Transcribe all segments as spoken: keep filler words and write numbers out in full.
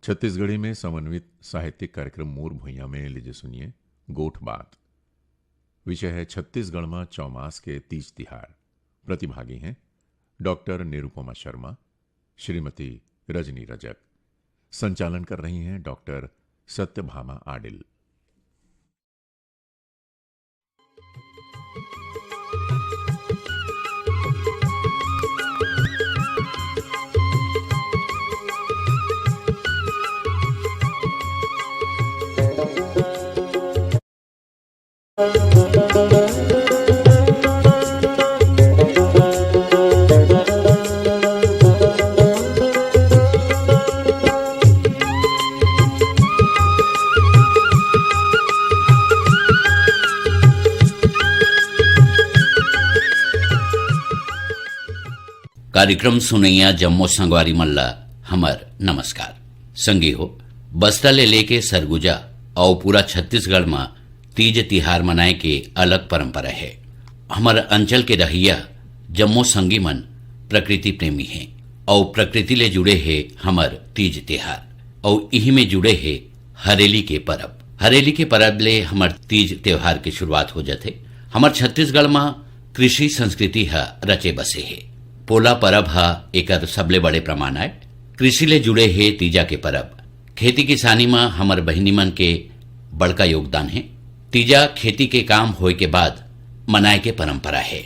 छत्तीसगढ़ी में समन्वित साहित्यिक कार्यक्रम मोर भुइयां में लीजिए सुनिए गोठ बात। विषय है छत्तीसगढ़ में चौमास के तीज तिहार। प्रतिभागी हैं डॉक्टर निरुपमा शर्मा, श्रीमती रजनी रजक। संचालन कर रही हैं डॉक्टर सत्यभामा आडिल। कार्यक्रम सुनैया जम्मो संगवारी मन ला हमर नमस्कार। संगी हो, बस्तर ले लेके सरगुजा अउ पूरा छत्तीसगढ़ म तीज तिहार मनाए के अलग परंपरा हे। हमर अंचल के रहइया जम्मो संगी मन प्रकृति प्रेमी हे अउ प्रकृति ले जुड़े हे हमर तीज तिहार अउ इही में जुड़े हे हरेली के परब। हरेली के परब ले हमर तीज त्योहार के शुरुआत हो जथे। हमर छत्तीसगढ़ म कृषि संस्कृति ह रचे बसे हे। पोला परब ह एकर सबले बड़े प्रमाण आय। कृषि ले जुड़े हे तीजा के परब। खेती किसानी म हमर बहिनी मन के बड़का योगदान हे। तीजा खेती के काम होय के बाद मनाए के परंपरा हे।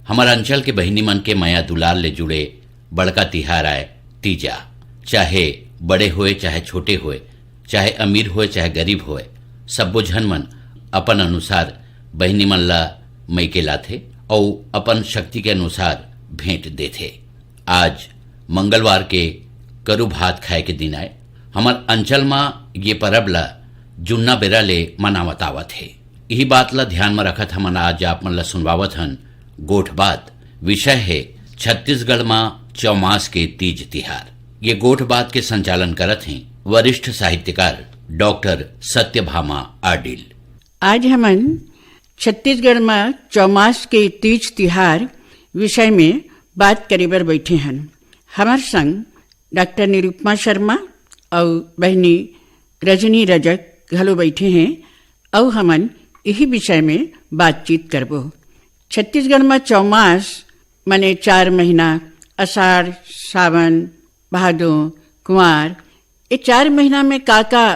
हमर अंचल के बहिनी मन के मया दुलार ले जुड़े बड़का तिहार आय तीजा। चाहे बड़े होय, चाहे छोटे होय, चाहे अमीर होय, चाहे गरीब होय, सब्बो झन मन अपन अनुसार बहिनी मन ला मइके लाथे अउ अपन शक्ति के अनुसार भेंट देथे। आज मंगलवार के करू भात खाए के दिन आय। हमर अंचल म ये परब ला जुन्ना बेरा ले मनावत आवत हे। इही बात ला ध्यान म रखत हमन आज आप मन ला सुनवावत हन गोठ बात। विषय हे छत्तीसगढ़ म चौमास के तीज तिहार। ये गोठ बात के संचालन करत हें वरिष्ठ साहित्यकार डॉक्टर सत्यभामा आडिल। आज हमन छत्तीसगढ़ म चौमास के तीज तिहार विषय में बात करे बर बैठे हन। हमर संग डॉक्टर निरुपमा शर्मा अउ बहिनी रजनी रजक घलो बैठे हें अउ हमन इही विषय में बातचीत करबो। छत्तीसगढ़ म चौमास माने चार महीना, अषाढ़, सावन, भादो, कुंवार, ये चार महीना में का-का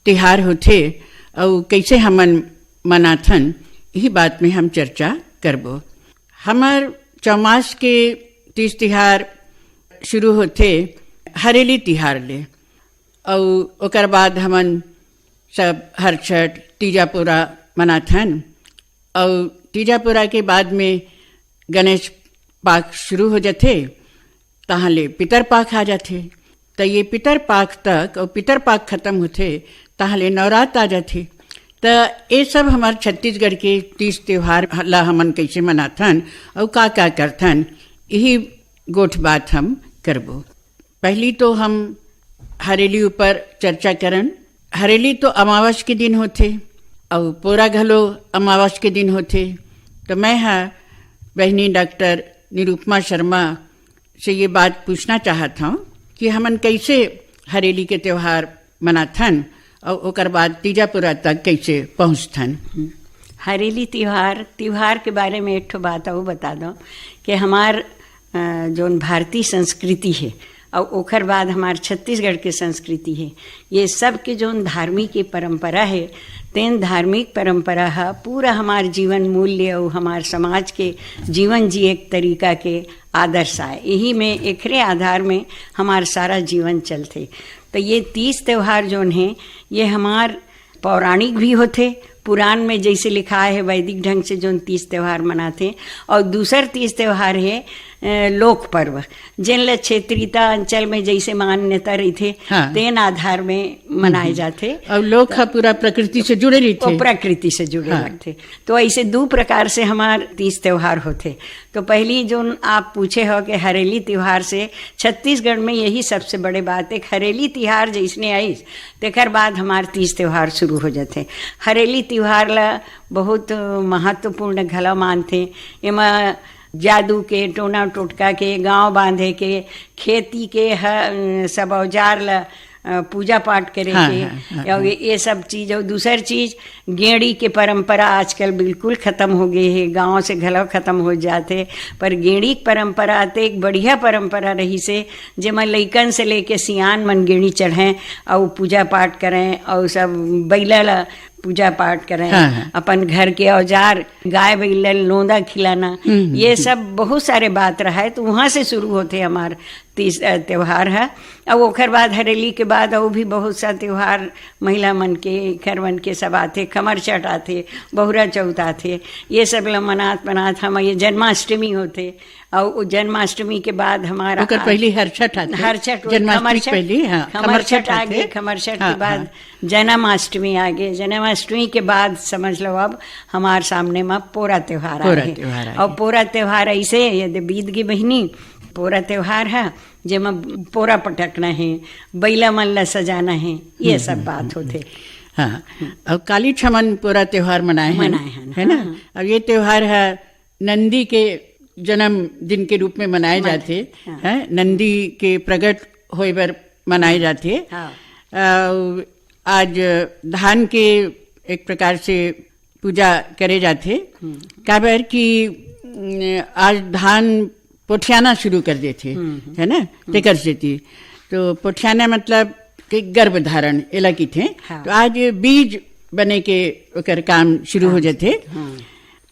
तिहार होथे अउ कइसे हमन मनाथन, इही बात में हम चर्चा करबो। हमर चौमास के तीज तिहार शुरू होथे हरेली तिहार ले अउ ओकर बाद हमन सब हर छठ, तीजा पोरा मनाथन अउ तीजा पोरा के बाद में गणेश पाख शुरू हो जथे, तहाँ ले पितर पाख आ जाथे। त ये पितर पाख तक अउ पितर पाख खत्म होथे, तहाँ ले नवरात आ जाथे। त ये सब हमर छत्तीसगढ़ के तीज त्योहार ला हमन कइसे मनाथन अउ का-का करथन, इही गोठ बात हम करबो। पहली तो हम हरेली ऊपर चर्चा करन। हरेली तो अमावस के दिन होथे अउ पोरा घलो अमावस के दिन होथे। तो मैं ह बहिनी डॉक्टर निरुपमा शर्मा से ये बात पूछना चाहत हूँ कि हमन कैसे हरेली के त्योहार मनाथन अउ ओकर बाद तीजा पुरा तक कैसे पहुँचथन? हरेली तिहार, तिहार के बारे में एक ठो बात अउ बता दो कि हमार, अ, जोन भारतीय संस्कृति हे अउ ओकर बाद हमार छत्तीसगढ़ के संस्कृति हे, ये सब के जोन धार्मिक ये परंपरा हे, तेन धार्मिक परंपरा ह पूरा हमार जीवन मूल्य अउ हमार समाज के जीवन जिए के तरीका के आदर्श आय। यही में एकरे आधार में हमार सारा जीवन चलथे। तो ये तीज त्योहार जोन हे, ये हमार पौराणिक भी होथे, पुराण में जैसे लिखाय हे वैदिक ढंग से जोन तीज त्योहार मनाथे, और दूसर तीज त्योहार हे, अ, लोक पर्व, जेन ल क्षेत्रीयता अंचल में जैसे मान्यता रहिथे, हाँ। तेन आधार में मनाए हम्म। जाथे। और लोक ह पूरा प्रकृति से जुड़े रहिथे। वो प्रकृति से जुड़े हाँ। रहिथे। तो ऐसे दू प्रकार से हमार तीज त्योहार होथे। तो पहली जोन आप पूछे हो कि हरेली तिहार से, छत्तीसगढ़ में यही सबसे बड़े बात है कि हरेली तिहार जैसने आइस, तेकर बाद हमार तीज त्योहार शुरू हो जाथे। हरेली तिहार ला बहुत महत्वपूर्ण घला मानथे। एमा जादू के, टोना टोटका के, गांव बांधे के, खेती के ह-, सब औजार ला अ, पूजा पाठ करे हाँ, के, हाँ, हाँ, अउ हाँ। ये, ये सब चीज। अउ दूसर चीज, गेड़ी के परंपरा आजकल बिल्कुल खत्म हो गई है, गांव से घलो खत्म हो जाते। पर गेड़ी के परंपरा ते एक बढ़िया परंपरा रहिसे, जेमा लइकन से लेके सियान मन गेड़ी चढ़ें अउ पूजा पाठ करें अउ सब बइला ला पूजा पाठ करें, हाँ, हाँ। अपन घर के औजार, गाय बइला लोंदा खिलाना, हम्म, ये हम्म। सब बहुत सारे बात रहा है। तो वहाँ से शुरू होते हमार तीज, अ, त्योहार है। अब ओकर बाद हरेली के बाद अउ भी बहुत सा त्योहार महिला मन के, घर मन के सब आथे, खमरचट आथे, बहुरा चौथ आथे, ये सब ल मनात मनात हम ये जन्माष्टमी होथे। अउ वो जन्माष्टमी के बाद हमारा ओकर आ-, पहली हरछठ आथे। हरछठ, जन्माष्टमी के खमरछठ, पहली, हाँ, खमरछठ खमरछठ आगे, आथे। खमरछठ हाँ, के बाद हाँ। जन्माष्टमी आगे, जन्माष्टमी के बाद समझ लो अब हमार सामने म पोरा त्योहार पोरा आगे। त्योहार आगे। अउ पोरा त्योहार ऐसे, यदि बीत गी बहिनी, पोरा त्योहार है, जेमा पोरा पटकना है, बैला मन ला सजाना है, ये हम्म, सब हम्म, बात हम्म, होथे। हाँ, अब काली छमन पोरा त्योहार मनाए हैं, मनाए हैं, है ना? हाँ। अब ये त्योहार है नंदी के जन्मदिन के रूप में मनाए मनाए, जाथे, हाँ। है नंदी के प्रकट होए बर मनाए जाथे। हाँ। अउ आज धान के एक प्रकार से पूजा करे जाथे, हम्म। काबर कि, उम, आज धान पोठियाना शुरू कर देथे, हम्म, हम्म। है ना? हम्म। तेकर सेती तो पोठियाना मतलब कि गर्भ धारण एला किथे। हाँ। तो आज बीज बने के ओकर काम शुरू हो काम जाथे। हाँ।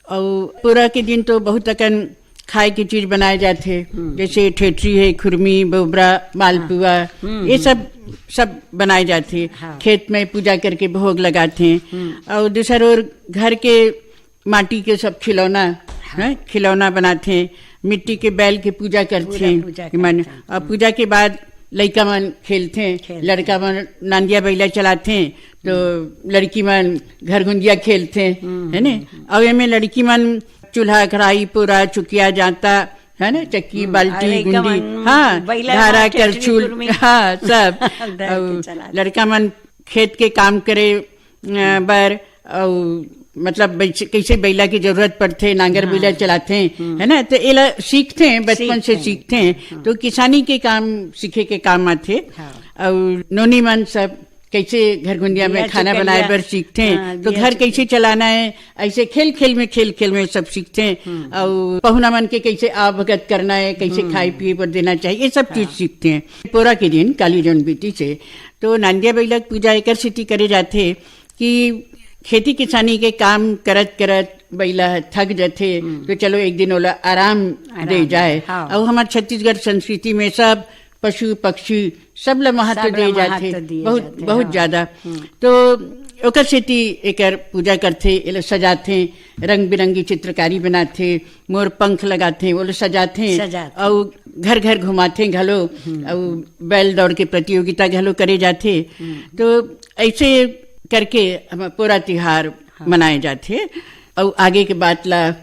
अउ पोरा के दिन तो बहुत अकन खाए के चीज बनाए जाथे, हम्म। जैसे ठेठरी है, खुरमी, बोबरा, मालपुआ, हाँ। हम्म, ये हम्म। सब, सब बनाए जाथे। हाँ। खेत में पूजा करके भोग लगाथे। हम्म। अउ दूसर ओर घर के माटी के सब खिलौना, हाँ। हैं, खिलौना बनाथे, मिट्टी के बैल के पूजा करथे, पूजा, पूजा मन, करथे। अउ हम्म। पूजा के बाद लइका मन खेलथे, खेलथे। लड़का मन नांदिया बैला चलाथे, तो लड़की मन घरघुंदिया खेलथे, हम्म, है ने? हम्म, हम्म। अउ एमे लड़की मन चूल्हा, कढ़ाई, पोरा, चुकिया, जांता, है ना, चक्की, हम्म, बाल्टी, अउ लइका गुंडी, मन हाँ, बैला धारा, मन, चटनी, करछुल, कुरमी। हाँ, सब। धर के अउ चलाथे। लड़का मन खेत के काम करे, अ, बर, अउ मतलब बैस-, कैसे बैला की जरूरत पड़थे, नांगर हाँ। बैला चलाथे, हम्म। है ना, तो एला सीखथे, बचपन से सीखथे। सीखथे, हाँ। तो किसानी के काम सीखे के काम आथे। हाँ। अउ नोनी मन सब कैसे घरघुंदिया में बिया खाना बनाए चुकलिया। बर सीखथे, हाँ, तो बिया घर चुकलिया। कैसे चलाना है, ऐसे खेल खेल में, खेल खेल में सब सीखथे। हम्म। अउ पहुना मन के कैसे आवभगत करना है, कैसे हम्म। खाए पिए बर देना चाहिए, ये सब चीज हाँ। सीखथे। पोरा के दिन काली जौन बीतिस हे, तो नांदिया बैला के पूजा एकर सेती करे जाथे कि खेती किसानी के काम करत करत बैला ह थक जथे, हम्म। तो चलो एक दिन ओला आराम आराम दे जाए। हाँ। अउ हमर छत्तीसगढ़ संस्कृति में सब पशु पक्षी सब ल महत्व सब ल दे महत्व जाथे, दिए बहुत, जाथे, बहुत हाँ। ज्यादा। हम्म। तो ओकर सेती एकर पूजा करथे, एला सजाथे, रंग बिरंगी चित्रकारी बनाथे, मोर पंख लगाथे, ओला सजाथे, सजाथे। अउ घर घर घुमाथे घलो, हम्म। अउ बैल दौड़ के प्रतियोगिता घलो करे जाथे। हम्म। तो ऐसे करके हम पोरा तिहार हाँ। मनाए जाथे। अउ आगे के बात ला,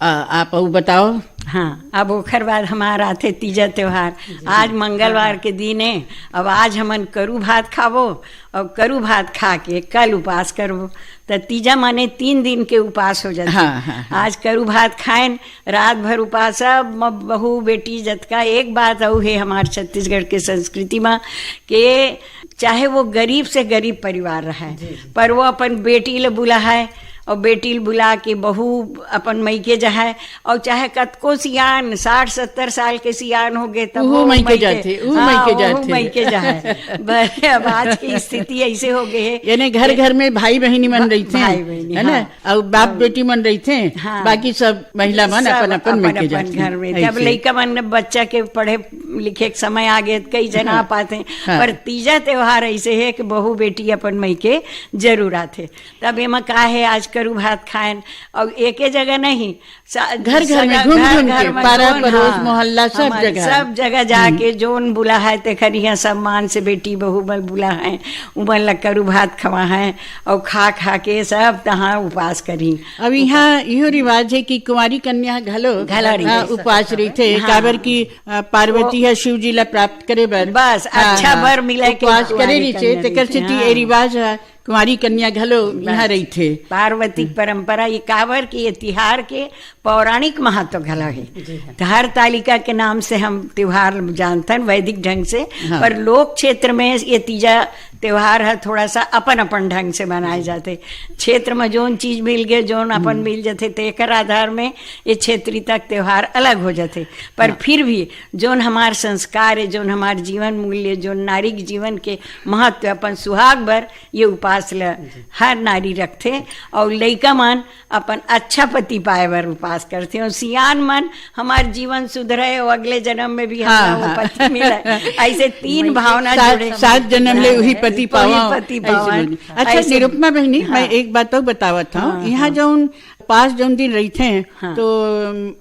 आ, आप अउ बताओ। हाँ, अब ओखर बाद हमार आथे तीजा त्योहार। जी। आज मंगलवार हाँ। के दिन है, अब आज हमन करू भात खाबो, अउ करू भात खा के कल उपास करबो। त तीजा माने तीन दिन के उपास हो जाथे। हाँ, हाँ, हाँ। आज करू भात खाएन, रात भर उपास, सब म-, बहू बेटी जतका। एक बात अउ हे हमार छत्तीसगढ़ के संस्कृति म, के चाहे वो गरीब से गरीब परिवार रहे, जी, जी। पर वो अपन बेटी ल बुलाए, अउ बेटी ल बुला के बहू अपन मइके जाए, अउ चाहे कतको सियान, साठ सत्तर साल के सियान हो गे, तब उहू वो मइके मइके, जाथे, उहू हाँ, मइके उहू जाथे। मइके जाए। भले अब आज की स्थिति ऐसे हो गई है यानी घर कि घर में भाई बहिनी मन भा-, रहिथे, भाई बहिनी, है ना? हाँ। अउ बाप अउ बेटी मन रहिथे, हाँ। बाकी सब महिला मन सब अपन अपन अपन मइके अपन जाथे। घर में। तब ऐसे। लइका मन बच्चा के पढ़े लिखे के समय आ गए, कई जना हाँ। आ पाते हैं। हाँ। पर तीजा त्योहार ऐसे है कि बहू बेटी अपन मइके जरूर आथे। तब एमा का है, आज करू भात खाएन, अउ एके जगह नहीं, सा-, घर घर में सगा-, घूम घर घूम घर के, में पारा जोन, परोस, हाँ, मोहल्ला, सब हमारे जगह। सब जगह जाके हम्म। जोन बुलाए, तेखर इहाँ सम्मान से बेटी बहू मन बुलाए, उमन ला करू भात खवाए, अउ खा खा के सब तहाँ उपास करी। अब इहाँ इहो रिवाज है कि कुंवारी कन्या घलो, घलो रहिथे। हाँ, उपास रहिथे, हाँ। काबर कि, अ, पार्वती वो ह शिव जी ला प्राप्त करे बर, बस, हाँ, अच्छा हाँ, बर मिले के उपास करे कुंवारी रहिथे, कन्या तेकर रहिथे, सेती हाँ। ये रिवाज है। कुंवारी कन्या घलो यहाँ रहिथे। पार्वती परंपरा ये काबर के ये तिहार के पौराणिक महत्व घलो हे। त हरतालिका के नाम से हम त्योहार जानथन वैदिक ढंग से, हाँ। पर लोक क्षेत्र में ये तीजा त्योहार ह थोड़ा सा अपन अपन ढंग से मनाए जाथे। क्षेत्र में जोन चीज मिल गए, जोन अपन मिल जाथे, तेकर आधार में ये क्षेत्रीय तक त्योहार अलग हो जाथे। पर हाँ। फिर भी जोन हमार संस्कार है, जोन हमार जीवन मूल्य, जोन नारी के जीवन के महत्व, अपन सुहाग बर ये उपास ल हर नारी रखथे। और लइका मन अपन अच्छा पति पाए बर उपास करथे, और सियान मन हमार जीवन सुधरे और अगले जन्म में भी हाँ, हमरा वो हाँ। पति मिले। ऐसे तीन भावना सात, जुड़े। सात जन्म ले उही पति वही पावा, पति ऐसे पावा। बोली। अच्छा, ऐसे निरुपमा बहनी, हाँ। मैं एक बात और बतावत हूँ। हाँ, यहाँ हाँ। जौन पास जौन दिन रहिथे, हाँ। तो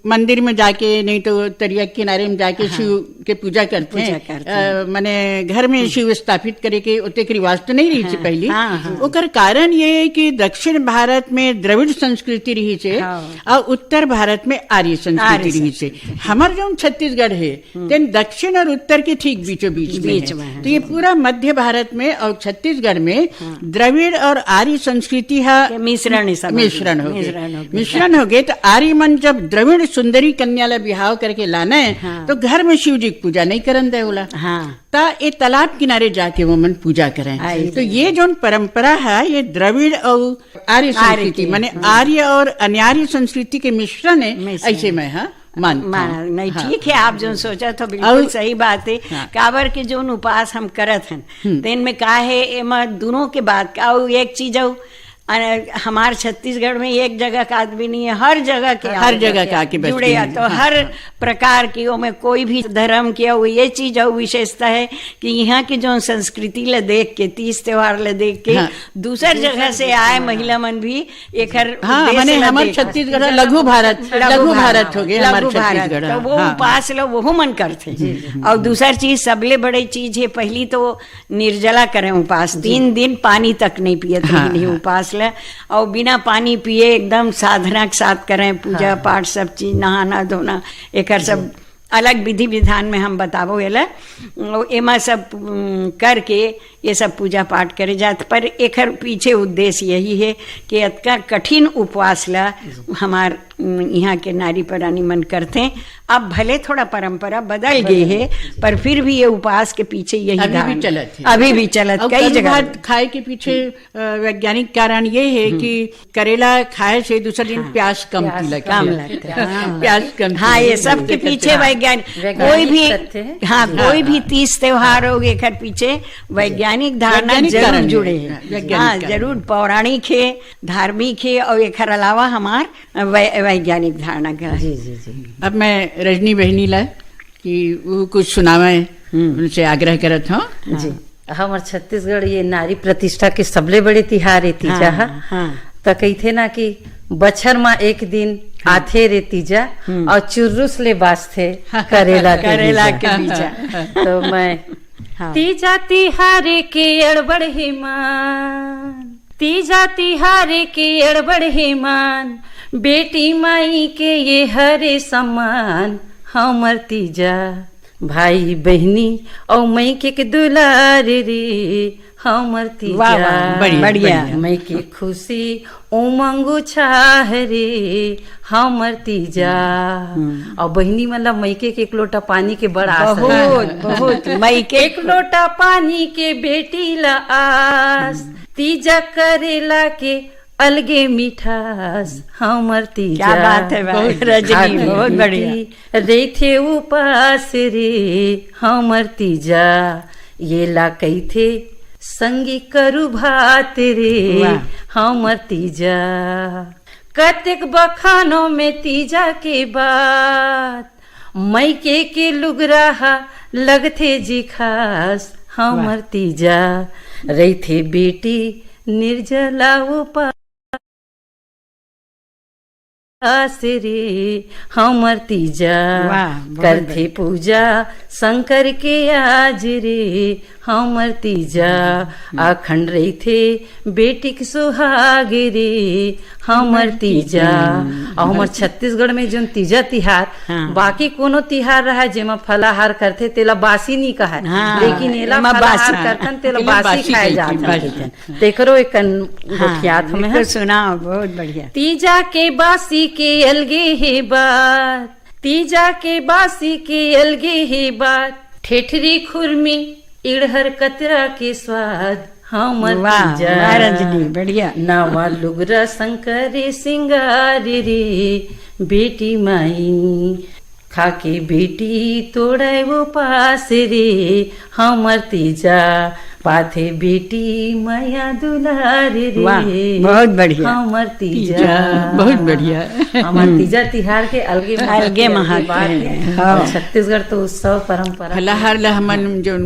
मंदिर में जाके, नहीं तो तरिया के किनारे में जाके हाँ। शिव के पूजा करथे। पूजा करथे। अ, माने घर में हम्म। शिव स्थापित करे के ओतेक रिवाज तो नहीं रही थी हाँ, पहली। हाँ, हाँ। ओकर कारण ये है कि दक्षिण भारत में द्रविड़ संस्कृति रही से हाँ। और उत्तर भारत में आर्य संस्कृति आर्य रही से। संस्कृति। हमर जौन छत्तीसगढ़ है, हम्म। तेन दक्षिण और उत्तर के ठीक बीचों बीच में बीच है। में है। तो ये पूरा मध्य भारत में और छत्तीसगढ़ में हाँ। द्रविड़ और आर्य संस्कृति हा के मिश्रण ही समझ लो। मिश्रण हो गए। मिश्रण हो गए। मिश्रण हो गए तो आर्य मन जब द्रविड़ सुंदरी कन्या ला बिहाव करके लाने हाँ। तो घर में शिव जी की पूजा नहीं करन दे बोला। हाँ। ता ये तालाब किनारे जाके वो मन पूजा करें। हाँ, तो ये जोन परंपरा है, ये द्रविड़ और आर्य आर्य संस्कृति, की, माने हाँ। आर्य और अनार्य संस्कृति के मिश्रण है, मिश्रण। ऐसे में, हाँ, मानता माना हूँ। नहीं, हाँ। ठीक है, आप जो सोचा तो बिल्कुल और सही बात है। हाँ। काबर के जोन उपास हम करत हन, हम्म। तेन में का है, एमा दोनों के बात का, और एक चीज और, अ, हमार छत्तीसगढ़ में एक जगह का आदमी नहीं है, हर जगह के हर आदमी जगह के आके बैठ जुड़े गए हैं, हैं। तो हाँ, हर हाँ। प्रकार की, ओमे कोई भी धर्म के, वो ये चीज और विशेषता है कि यहाँ के जो संस्कृति ले देख के, तीज त्योहार ले देख के, हाँ। दूसर जगह से आए महिला मन भी एकर हाँ, उद्देश्य माने ला हमर देख। छत्तीसगढ़ लघु भारत, लघु लघु भारत। भारत हो गए, हमर लघु भारत। छत्तीसगढ़, तो वो हाँ। उपास लो, वो मन करथे। जी, जी। और दूसर चीज, सबले बड़े चीज है, पहली तो निर्जला करें उपास, जी। तीन दिन पानी तक नहीं पिए, तो हाँ, नहीं हाँ। उपास ले, और बिना पानी पिए एकदम साधना के साथ करें, पूजा हाँ। पाठ, सब चीज, नहाना धोना, एकर सब जी। अलग विधि विधान में हम बताबो एला। एमा सब, उम, करके ये सब पूजा पाठ करे जात, पर एकर पीछे उद्देश्य यही है कि अतका कठिन उपवास ला हमार, उम, यहाँ के नारी परानी मन करथे। अब भले थोड़ा परंपरा बदल गई है, पर फिर भी ये उपास के पीछे यही अभी भी धारणा चलत है। अभी भी चलत, और कई करू जगह। भात खाए के पीछे, अ, वैज्ञानिक कारण ये है हम्म। कि करेला खाए से दूसरा दिन हाँ। प्यास कम प्यास लगती कम है। लगता है, हाँ। प्यास कम हाँ, ये सब के पीछे हाँ। वैज्ञानिक, वैज्ञानिक कोई भी तथ्य है। हाँ, हाँ, कोई भी हाँ। तीज त्योहार हो, एकर पीछे वैज्ञानिक धारणा वैज्ञानिक जरूर कारण जुड़े है। है। वैज्ञानिक हाँ, कारण जरूर है। पौराणिक है, धार्मिक है, और एकर अलावा हमार वै-, वैज्ञानिक धारणा का है। जी, जी, जी। अब मैं रजनी बहनी ला कि वो कुछ सुनावे, हम्म। उनसे आग्रह करत हूँ। जी। हमर छत्तीसगढ़ ये नारी प्रतिष्ठा के सबले बड़े तिहार ए तीजा हाँ, ह। हाँ। त कहिथे ना कि बछर म एक दिन हाँ। आथे रे तीजा, हम्म। और चुर्रुस ले बाँचथे करेला के करेला बीजा। के बीजा। तो मैं हाँ। तीजा तिहारे के अड़बड़ हे मान, तीजा तिहारे के अड़बड़ हे मान, बेटी माई के ये हरे सम्मान, हमर तीजा भाई बहिनी अउ मइके के दुलार रे, हमर तीजा। वाह, वाह, बढ़िया, बढ़िया। बढ़िया। मइके खुशी उमंग उछाह रे, हमर तीजा। हम्म। अउ बहिनी मन ला मइके के एक लोटा पानी के बड़ आस हे। बहुत, बहुत। मइके एक लोटा पानी के बेटी ला आस, हम्म। तीजा करेला के अलगे मिठास, हमर तीजा। क्या बात है, वाह, बहुत रजनी, खाती बहुत बढ़िया। पीती रहिथे उपास रे, हमर तीजा। ये ला कहिथे संगी करू भात रे, वाह। हमर तीजा। कतेक बखानो में तीजा के बात, मइके के लुगरा हा लगथे जी खास, हमर वाह। तीजा। रहिथे बेटी निर्जला उपास रे, हमर तीजा। वाह, बहुत करथे बढ़िया। पूजा शंकर के आज रे, हमर तीजा अखंड रहिथे, बेटी के सुहाग रे, हमर तीजा। अउ हमर छत्तीसगढ़ में जोन तीजा तिहार, हाँ। बाकी कोनो तिहार रहा जेमा फलाहार करथे, तेला बासी नी कहाय, हाँ। लेकिन एला एमा फलाहार बासी। करथन, तेला एला बासी बासी खाए कहिथे, जाथे। बासी। तेकरो एक कन हाँ, गोठियात हमें बिल्कुल है। सुनाओ, बहुत बढ़िया। तीजा के बासी के अलगे हे बात, तीजा के बासी के अलगे हे बात, ठेठरी खुरमी इड़हर कतरा के स्वाद, हमर वाह, तीजा। वाह रजनी, बढ़िया। नवा लुगरा शंकर सिंगार रे, बेटी माई खाके बेटी तोड़े उपास रे, हमर तीजा पाथे बेटी मया दुलार रे। वाह, बहुत बढ़िया। हमर तीजा। तीजा, बहुत बढ़िया। हमर हम्म। तीजा तिहार के अलगे महत्व अलगे हे, महत्व बात हे। हे। हाँ। छत्तीसगढ़ तो उत्सव परंपरा फलाहार ला हमन जो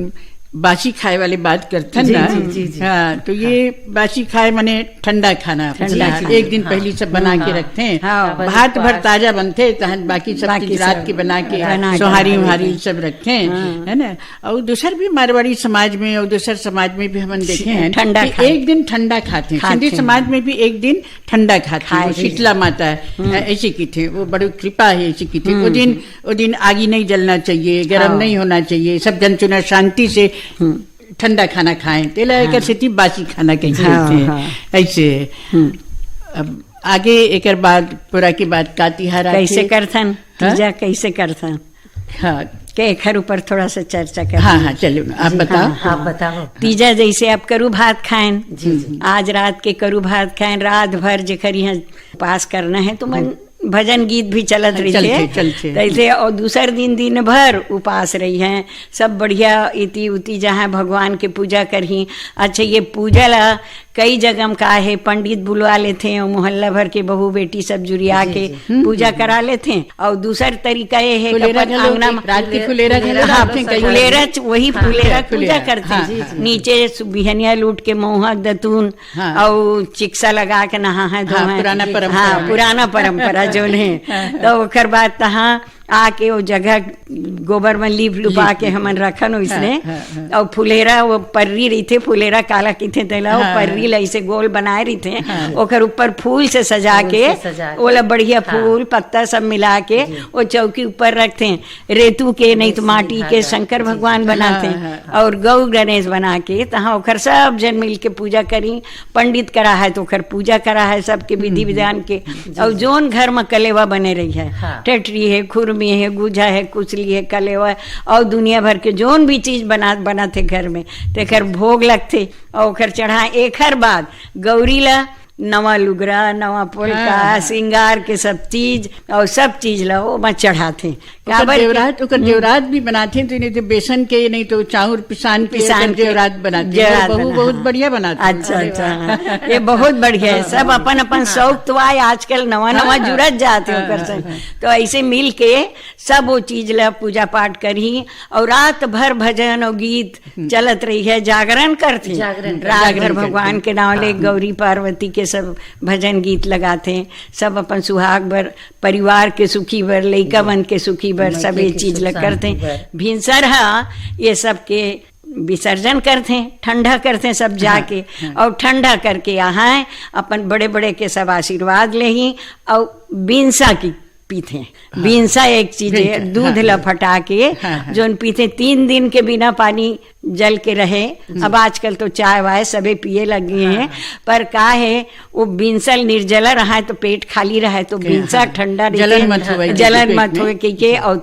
बासी खाए वाले बात करथन जी, ना, जी, जी, जी। हाँ, तो ये बासी खाए माने ठंडा खाना। ठंडा जी, खाना। एक दिन हाँ। पहली सब बना के हाँ। रखथे। हाँ। भात भर ताजा बनथे, तहन बाकी सब बाकी चीज रात सब के बना के, बना के सोहारी रखथे। उहारी सब रखथे, हाँ। है ना? अउ दूसर भी मारवाड़ी समाज में अउ दूसर समाज में भी हमन देखे हैं ठंडा कि खाए। एक दिन ठंडा खाथे। खाथे। सिंधी समाज में भी एक दिन ठंडा खाथे, खाए वो जी। शीतला माता है, हम्म। ऐसे की थे, वो बड़ी कृपा है, ऐसे की थे। वो हम्म। दिन, वो दिन आगी नहीं जलना चाहिए, गरम हाँ। नहीं होना चाहिए, सब जन चुना शांति से हम्म। ठंडा खाना खाएं, तेला हाँ। एकर सेती बासी खाना कहिथे। हाँ, हाँ। ऐसे। हम्म। अब आगे एकर बाद, पूरा के बाद का तिहार आथे? कैसे करथन? हाँ? तीजा कैसे करथन? हाँ। के एखर ऊपर थोड़ा सा चर्चा कर हाँ, ली। हाँ, चलो, आप जी, बताओ। हाँ, हाँ। आप बताओ। तीजा जैसे आप करू भात खाएं, जी, जी। आज रात के करू भात खाएं, रात भर जेकर यहाँ उपास करना है, तो मन हम्म। भजन गीत भी चलत रहिथे। चलथे, चलथे। तैसे और दूसर दिन, दिन भर उपास रही हैं, सब बढ़िया इति उति जहाँ भगवान के पूजा करही। अच्छा, ये पूजा ला कई जगह म का हे, पंडित बुलवा लेथे और मोहल्ला भर के बहू बेटी सब जुरिया जी, के जी। हम्म, पूजा हम्म, करा लेथे। और दूसर तरीका ये है कि फुलेरा अपन घलो, आंगना में रात के फुलेरा घलो हाँ, रखथे कई फुलेरा जगह। च-, वही हाँ, फुलेरा फुलेरा। पूजा करथे। हाँ, जी, हाँ, जी। हाँ। नीचे सु-, बिहनिया लूट के महुआ दतून हाँ। अउ चिक्सा लगा के नहा है, हाँ, धोए। पुराना जी। परंपरा हाँ, में। पुराना परंपरा जोन है। हाँ, हाँ। तो ओकर बाद तहाँ आके वो जगह गोबर में लीप लुपा लीप के लुपा। हमन रखन ओइसने। हाँ, हाँ, हाँ। अउ फुलेरा वो पर्री रहिथे, फुलेरा काला कहिथे तेला, वो हाँ, पर्री हाँ। ला ऐसे गोल बनाए रहिथे, हाँ। ओकर ऊपर फूल से सजा फूल के, से सजा के। ओला बढ़िया हाँ। फूल पत्ता सब मिला के, जी। वो चौकी ऊपर रखथे। रेतू के, नहीं तो वैसे माटी के धागा। शंकर जी, भगवान जी। बनाथे हाँ, हाँ, हाँ। और गौ गणेश बना के, तहाँ ओकर सब जन मिल के पूजा करी। पंडित करा है तो ओकर पूजा करा है, सबके विधि हम्म, विधान के। जी, और जी। जोन घर में कलेवा बने रही है, हाँ। टटरी है, खुरमी है, गुझा है, कुचली है, कलेवा है, और दुनिया भर के जोन भी चीज बना, बनाथे घर में, तेकर भोग लगथे और ओकर चढ़ा। एकर बाद गौरी ला नवा लुगरा, नवा पोलका, हाँ, हाँ। सिंगार के सब चीज और सब चीज ला ओमा चढ़ाथे। ओकर काबर के जेवरात, ओकर हम्म। जेवरात भी बनाथे, तो नहीं तो बेसन के, नहीं तो चाउर पिसान के पिसान ओकर के जेवरात बनाथे। जेवरात बहू बना, बहुत हाँ। बढ़िया बनाथे। अच्छा, अरे अच्छा, वाह। हाँ। ये बहुत बढ़िया है। हाँ, सब हाँ। अपन, अपन हाँ, शौक हाँ। तो आए, आजकल नवा, हाँ, नवा हाँ। जुड़त जात हे हाँ, ओकर हाँ, संग। हाँ। तो ऐसे मिल के सब वो चीज ला पूजा पाठ करही और रात भर भजन और गीत हम्म। चलत रही है, जागरण करथे। जागरण करथे। रात भर जागरण भगवान करथे। के नाम ले हाँ। गौरी पार्वती के सब भजन गीत लगाथे, सब अपन सुहाग बर, परिवार के सुखी बर, लइका जी। मन के सुखी बर, मन सब के ये के चीज सुख ल शांति करथे। बर। भिनसर हा ये सब के विसर्जन करथे, ठंडा करथे सब हाँ, जाके, हाँ। और ठंडा करके यहाँ अपन बड़े बड़े के सब आशीर्वाद लेही और बिनसा की पीथे। हाँ। बिनसा एक चीज है, बिनसा, दूध हाँ। ला फटा के हाँ, हाँ। जोन पीथे, तीन दिन के बिना पानी जल के रहे। हम्म। अब आजकल तो चाय वाय सबे पिए लग गए हाँ, हैं, हाँ। पर का है, वो बिनसा निर्जला रहा है तो पेट खाली रहा है, तो के, बिनसा हाँ। ठंडा रहते जलन हैं, मत होवे, जलन पेट मत में। होवे के, के, और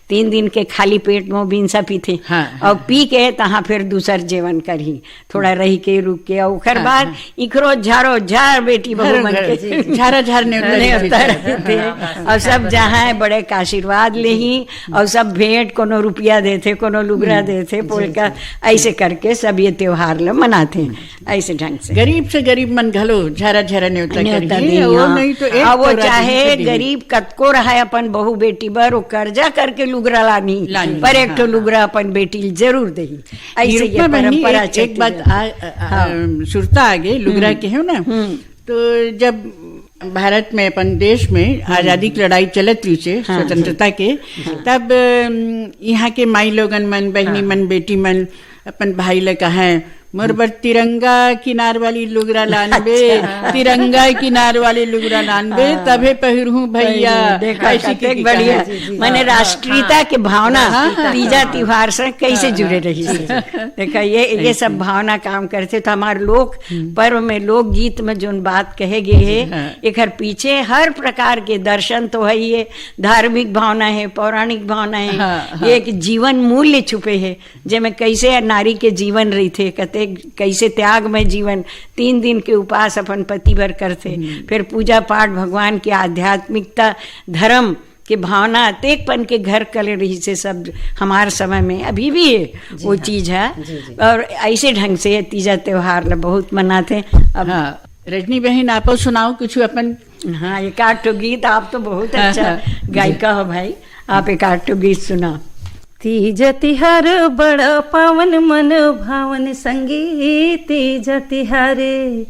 तीन दिन के खाली पेट में वो बिनसा पीथे। हाँ, हाँ, और हाँ। पी के तहाँ फिर दूसर जेवन करही। थोड़ा रहि के, रुक के, अउ ओकर हाँ, बाद हाँ। इखरो झारो झार बेटी बहू हर मन घर के जी, जी। झारा झार नेवता नेवता रहिथे। रहिथे। हाँ, हाँ, अउ सब हाँ। जहाँ है बड़े के आशीर्वाद लेही, अउ सब भेंट, कोनो रुपया देथे, कोनो लुगरा हम्म। देथे, जी, पोलका, जी। ऐसे करके सब ये त्योहार ल मनाथे, ऐसे ढंग से। गरीब से गरीब मन घलो झारा झारा नेवता नेवता करही, देही, अउ हाँ। नहीं तो एक अब वो कौरा चाहे देही तो देही। गरीब कतको रहे, अपन बहू बेटी बर वो कर्जा करके लुगरा लानी, लानी, पर एक हाँ, ठो हाँ। लुगरा अपन बेटी ल जरूर देही। ऐसे ये निरुपमा बहिनी, परंपरा एक, एक चलती बात है। आ, आ, आ, हाँ। सुरता आगे लुगरा हम्म। के हो ना, हम्म। तो जब भारत में, अपन देश में हम्म। आजादी की लड़ाई चलत रही से, हाँ। स्वतंत्रता के, हाँ। तब, अम, यहाँ के माई लोगन मन, बहिनी हाँ। मन, बेटी मन, अपन भाई ले कहे, "मोर बर तिरंगा किनार वाली लुगरा लानबे, अच्छा। तिरंगा किनार वाली लुगरा लानबे, हाँ। तभे पहिरहूँ भैया।" पहिरहूँ। देखा, ऐसी कतेक की बढ़िया। कहे। जी, जी। मने हाँ, राष्ट्रीयता हाँ। के भावना हाँ, हाँ, तीजा हाँ। तिहार से कैसे हाँ, जुड़े हाँ। रही से। जी, जी। देखा, ये, ये ऐसे। सब भावना काम करथे, तो हमार लोक हम्म। पर्व में, लोकगीत में जोन बात कहे गे हे, हाँ। एकर पीछे हर प्रकार के दर्शन तो है, ये धार्मिक भावना है, पौराणिक भावना है, हाँ, हाँ। ये एक जीवन मूल्य छुपे है। जेमे कैसे नारी के जीवन रहिथे, कते कैसे त्यागमय जीवन, तीन दिन के उपास अपन पति बर करथे, हम्म। फिर पूजा पाठ, भगवान के आध्यात्मिकता, धर्म के भावना, अतेकपन के घर कले रहिसे सब हमार समय में, अभी भी है जी वो हाँ। चीज है। जी, जी। और ऐसे ढंग से तीजा त्योहार ला बहुत मनाथे। अब हाँ, रजनी बहन, आपो सुनाओ कुछ अपन। हाँ, एक आध ठो गीत, आप तो बहुत अच्छा हाँ, हाँ। गायिका हो भाई, आप एक आध ठो गीत सुनाओ। तीज तिहार बड़ पावन मन भावन संगी तीज तिहारे,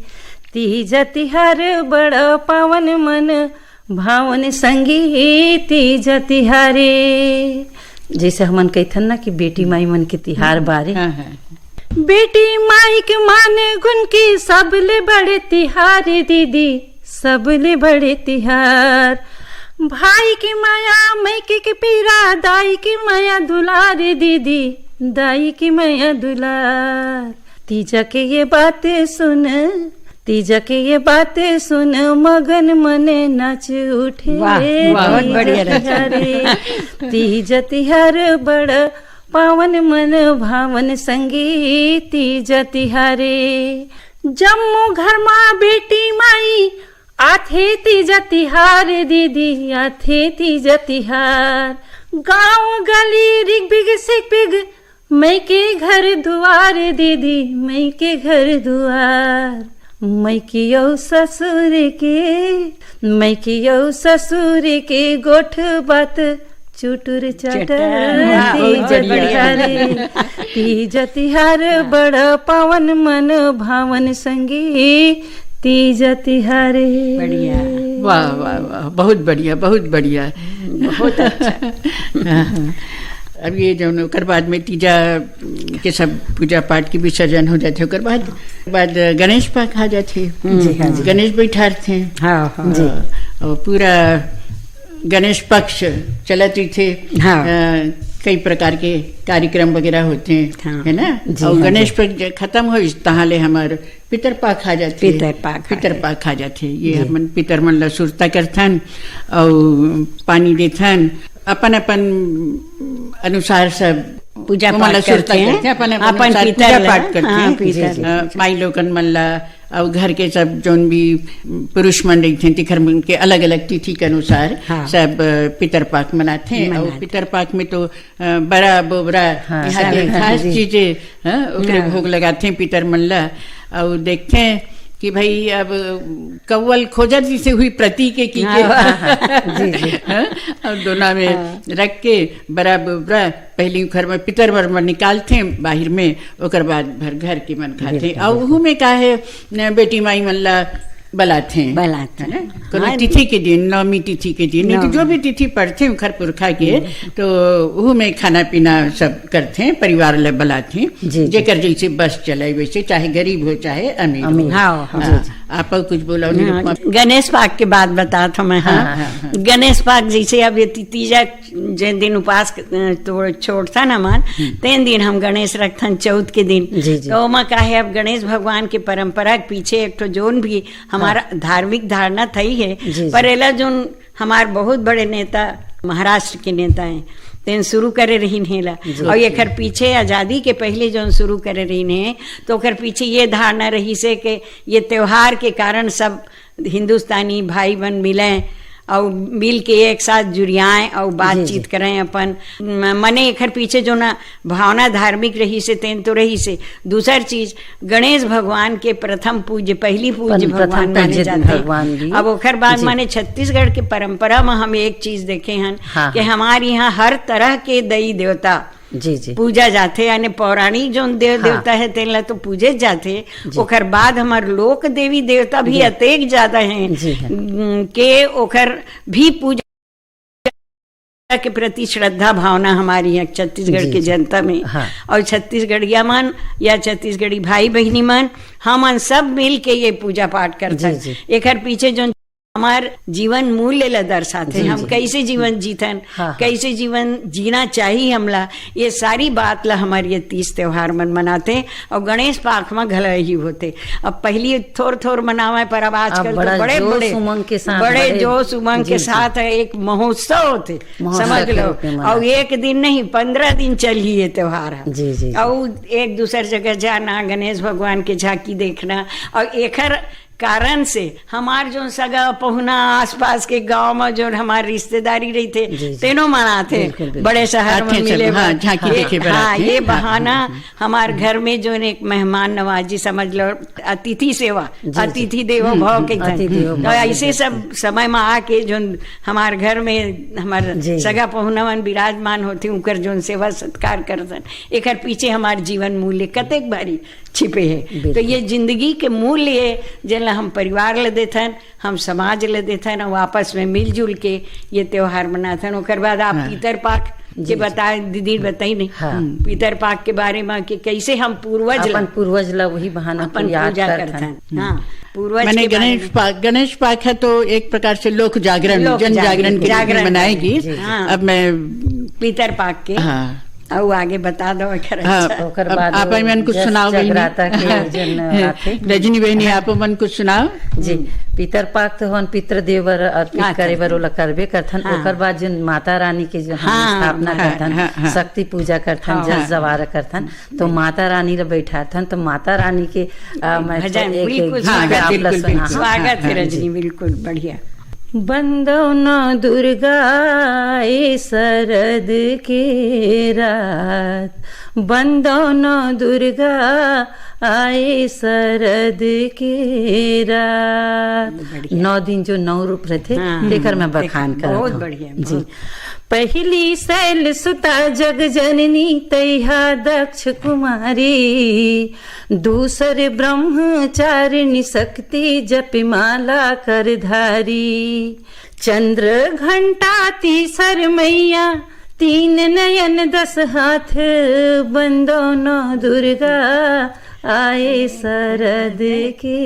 तीज तिहार बड़ पावन मन भावन संगी तीज तिहारे। जैसे हमन कहिथन ना कि बेटी माई मन के तिहार बारे। हाँ, हाँ। बेटी माई के मान गुण के सबले बड़े तिहार दीदी, सबले बड़े तिहार। भाई के माया, मायके के पीरा, दाई के माया दुलार दीदी, दाई के माया दुलार। तीजा के ये बात सुन, तीजा के ये बात सुन, मगन मन नाच उठे। वाह, वाह, बहुत तीजा बढ़िया रचना। तिहारे, तीजा तिहार बड़ पावन मन भावन संगी तीजा तिहारे। जम्मो घर मा बेटी माई आथे तीजा तिहार दीदी, आथे तीजा तिहार। गाँव गली रिग बिग सिग बिग, मायके घर दुआर दीदी, मायके घर दुआर। मायके अउ ससुर के, मायके अउ ससुर के गोठ बात चुटुर चाटर। चटर। वाह, बहुत तीज बढ़िया। तिहारे, तीज तिहार बड़ पावन मन भावन संगी तीज तिहारे। बढ़िया। वाह, वाह, वाह, बहुत बढ़िया, बहुत बढ़िया। बहुत अच्छा। हाँ, हाँ। अब ये जौन ओकर बाद में तीजा के सब पूजा पाठ के विसर्जन हो जाथे, ओकर बाद, बाद गणेश पाख आ जाथे। जी, हाँ, जी। गणेश बैठारथे। हाँ, हाँ। जी। और पूरा गणेश पक्ष चलत रहिथे। हाँ। अ, कई प्रकार के कार्यक्रम वगैरह होथे, हाँ। है ना? जी, और हाँ, गणेश जी। पक्ष खत्म होइस, तहाँ ले हमर पितर पाख आ जाथे। पितर पाख आ पितर जाथे। पाख आ जाथे। ये जी। हमन पितर मन ला सुरता करथन, और पानी देथन, अपन अपन अनुसार सब पूजा ओमन ला पाठ सुरता करथे, करथे, अपन अपन अपन अनुसार पितर पूजा ला, पाठ करथे। हाँ, पितर जी, जी। ला। अ, माई लोगन मन ला, अउ घर के सब जोन भी पुरुष मन रहिथे, तिखर मन के अलग-अलग तिथि के अनुसार हाँ। सब, अ, पितर पाख मनाथे। अउ मनाथे। पितर पाख में तो, अ, बरा बोबरा हाँ, यहाँ के सब, खास जी। चीजें, हाँ, ओकरे हाँ। भोग लगाथे पितर मन ला। अउ देखथे कि भाई अब कौवल खोजत जैसे हुई प्रति के की के। हाँ, हाँ, हाँ। जी, जी। हाँ, अउ दोना में हाँ। रख के बरा बोबरा पहली घर में पितर बर में निकालथे बाहिर में, ओकर बाद भर घर के मन खाथे। बिल्कुल, अउ बिल्कुल। उहू में का है, न, बेटी माई मन ला बलाथे। बलाथे। है ना? कोनो हाँ। तिथि के दिन, नवमी तिथि के दिन, नहीं तो नवमी। जो भी तिथि पड़थे उखर पुरखा के, हम्म। तो उहू में खाना पीना सब करथे, परिवार ला बलाथे। जी, जी। जेकर जैसे बस चले वैसे, चाहे गरीब हो चाहे अमीर हो। अमीर। हाँ, हाँ। हाँ, जी, जी। आप कुछ बोला नहीं हाँ, रुकमा। गणेश पाक के बात बतात हूँ मैं, हाँ। हाँ, हाँ, हाँ। गणेश पाक जैसे अब ये ती-, तीजा जेन दिन उपास, अ, तो छोड़थन हमन, हम्म। तेन दिन हम गणेश रखथन चौथ के दिन। जी, जी। तो ओमा का है, अब गणेश भगवान के परंपरा के पीछे एक ठो जोन भी हमारा हाँ। धार्मिक धारणा थई है, जी, जी। पर एला जोन हमार बहुत बड़े नेता महाराष्ट्र के नेता हैं, तेन शुरू करे रहिन हे ला। जी, और जी। एकर पीछे आजादी के पहले जोन शुरू करे रहिन हे, तो ओकर पीछे ये धारणा रहिसे कि ये त्योहार के कारण सब हिंदुस्तानी भाई बहन मिलें और मिल के एक साथ जुड़ियाएं और बातचीत जी, जी। करें अपन। म-, मने एकर पीछे जोन भावना धार्मिक रहिसे, तेन तो रहिसे। दूसर चीज, गणेश भगवान के प्रथम पूज्य, पहली पूज्य पन-, भगवान प्रथम माने पूज्य जाथे। भगवान भी। अब ओकर बाद जी। माने छत्तीसगढ़ के परंपरा में हम एक चीज देखे हन हाँ, कि हाँ। हमारे यहाँ हर तरह के दई देवता जी, जी। पूजा जाथे, यानी पौराणिक जोन देव हाँ। देवता है, तेन ला तो पूजे जाथे। जी। ओकर बाद हमर लोक देवी देवता भी जी। अतेक ज्यादा हैं, जी हाँ। उम, के ओकर भी पूजा के प्रति श्रद्धा भावना हमारी है छत्तीसगढ़ जी, के जी। जनता में। हाँ। और छत्तीसगढ़िया मन या छत्तीसगढ़ी भाई बहिनी मन, हमन सब मिल के ये पूजा पाठ करथन। जी, जी। एकर पीछे जो हमार जीवन मूल्य ला दर्शाथे, जी, हम जी। कैसे जीवन जीथन, हाँ, हाँ। कैसे जीवन जीना चाहिए हमला, ये सारी बात ला हमार ये तीज त्योहार मन मनाथे। और गणेश पाख में घला ही होथे। अब पहली थोर थोर मनावे, पर अब आजकल अब तो बड़ा बड़े जोश बड़े उमंग के साथ, बड़े बड़े जोश उमंग जी, के जी। साथ एक महोत्सव होथे, महोत्सव समझ के लो। रूप में मनाथे। और एक दिन नहीं, पंद्रह दिन चलही ये त्योहार है। जी, जी, जी। और एक दूसर जगह जाना, गणेश भगवान के झांकी देखना, और एकर कारण से हमार जो सगा पहुना आसपास के गांव में जो हमार रिश्तेदारी रहिथे, जी, जी। तेनो मनाथे। बिल्कुल, बिल्कुल। बड़े शहर में आथे सब, मिले हाँ, बर। झांकी ये, देखे बर हाँ, आथे। ये हाँ, बहाना हाँ, हाँ। हमार घर में जो एक मेहमान नवाजी समझ लो, अतिथि सेवा, जी, जी। अतिथि देवो हम्म, भव हम्म, के अतिथि देवो तो भव ऐसे के सब समय में आके जो हमार घर में हमार जी। सगा पहुना मन विराजमान होथे, उनकर जो सेवा सत्कार करथन, एकर पीछे हमार जीवन मूल्य कतेक भारी छिपे हे। बिल्कुल। तो ये जिंदगी के मूल्य हे, जेन ला हम परिवार ला देथन, हम समाज ला देथन, और आपस में मिलजुल के ये त्योहार मनाथन। ओकर बाद आप हाँ। पितर पाख के जी, जी। बताए, दीदी बताई नहीं, हाँ। पितर पाख के बारे में कि कैसे हम पूर्वज ला अपन पूर्वज ला वही बहाना अपन को याद पूजा करथन। करथन। हाँ, पूर्वज मैंने के बारे गणेश में। पा-, गणेश पाख है तो एक प्रकार से लोक जागरण, लोक जन जागरण, जागरण के रूप में जागरण मनाएगी। जी, जी। हाँ। अब मैं पितर पाख के। हाँ। अउ आगे बता दो, एकर हाँ, अच्छा। ओकर अब बाद आप मन कुछ जस सुनाओ, बहिनी। जगराता के जन आथे। रजनी बहिनी, हाँ। आप मन कुछ सुनाओ। जी, पितर पाक तो हमन पितृ देव बर अर्पित हाँ, करे बर करथन। ओला करबे करथन। हाँ। ओकर बाद जन माता रानी के जो हमन हाँ, स्थापना हाँ, करथन, हाँ, हाँ। शक्ति पूजा करथन, हाँ। जस जवारा करथन, तो माता रानी ला बैठाथन, तो माता रानी के, अ, मैं भजन, एक, एक बिल्कुल, गीत स्वागत, आप ला बिल्कुल, सुना। बिल्कुल। स्वागत है हाँ, रजनी, जी। बिल्कुल बढ़िया। बंदो न दुर्गा आए शरद के रात, बंदो न दुर्गा आए शरद के रात। बढ़िया। नौ दिन जो नौ रूप रहिथे, हाँ, तेकर मैं तेकर बखान करत बहुत हूँ। बढ़िया, जी। बहुत। पहिली शैल सुता जग जननी तैहा दक्ष कुमारी, दूसर ब्रह्मचारिणी शक्ति जप माला कर धारी। चंद्र घंटा तीसर मैया, तीन नयन दस हाथ, बंदो नौ दुर्गा आए शरद के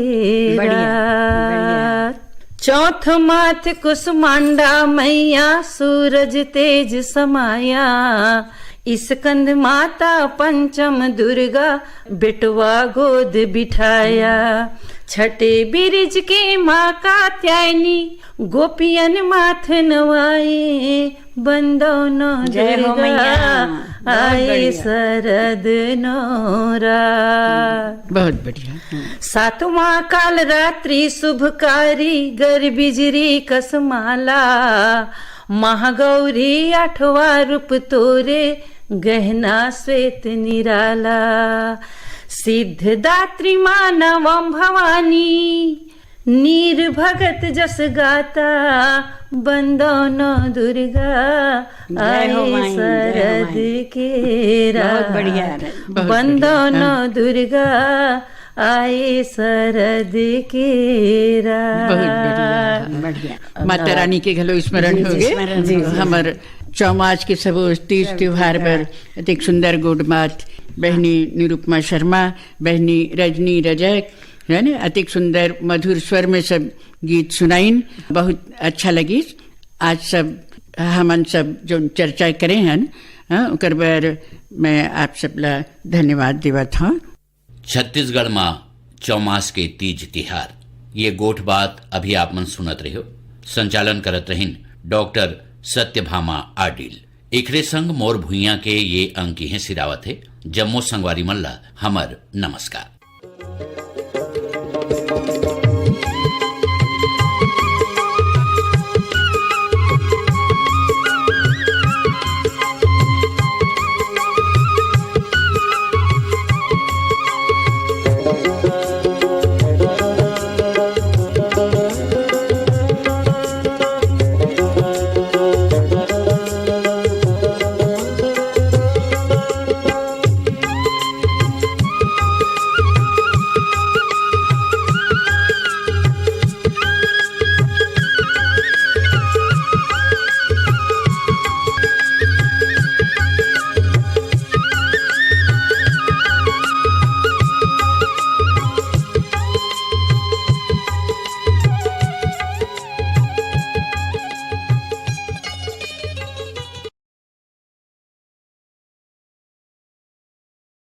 बढ़िया, बढ़िया। रात। चौथ माथ कुसमांडा मैया, सूरज तेज समाया। स्कंद माता पंचम दुर्गा, बेटवा गोद बिठाया। छठे बिरिज के माँ कात्यायनी, गोपियन माथ नवाए। बंदो नौ जय हो दुर्गा मैया। बहुत आए बढ़िया। शरद नौ रात। बहुत बढ़िया। सातवां काल रात्रि शुभकारी, गर बिजरी कस माला। महागौरी आठवां रूप तोरे, गहना श्वेत निराला। सिद्ध दात्री मानवम भवानी, नीर भगत जस गाता। बंदो नौ दुर्गा जय हो आए माई, जय हो शरद माई। के बहुत बढ़िया रात। है। बहुत बंदो बढ़िया। नौ हाँ। दुर्गा आए शरद के रात। बहुत बढ़िया। बढ़िया। माता रानी के घलो स्मरण जी, जी, होगे। स्मरण जी, होगे। जी। हमर चौमास के सबो तीज सब त्योहार त्योहार। बर अतिक सुंदर गोठ बात बहिनी निरुपमा शर्मा, बहिनी रजनी रजक, है ना, अतिक सुंदर मधुर स्वर में सब गीत सुनाइन, बहुत अच्छा लगिस। आज सब हमन सब जो चर्चा करे हन, हाँ, ओकर बर मैं आप सब ला धन्यवाद देवत हूँ। छत्तीसगढ़ मा चौमास के तीज तिहार, ये गोठ बात अभी आप मन सुनत रह्यो। संचालन करत रहिन डॉक्टर सत्यभामा आडिल। एकरे संग मोर भुइयां के ये अंक इहें सिरावत हे। जम्मो संगवारी मन ला हमर नमस्कार।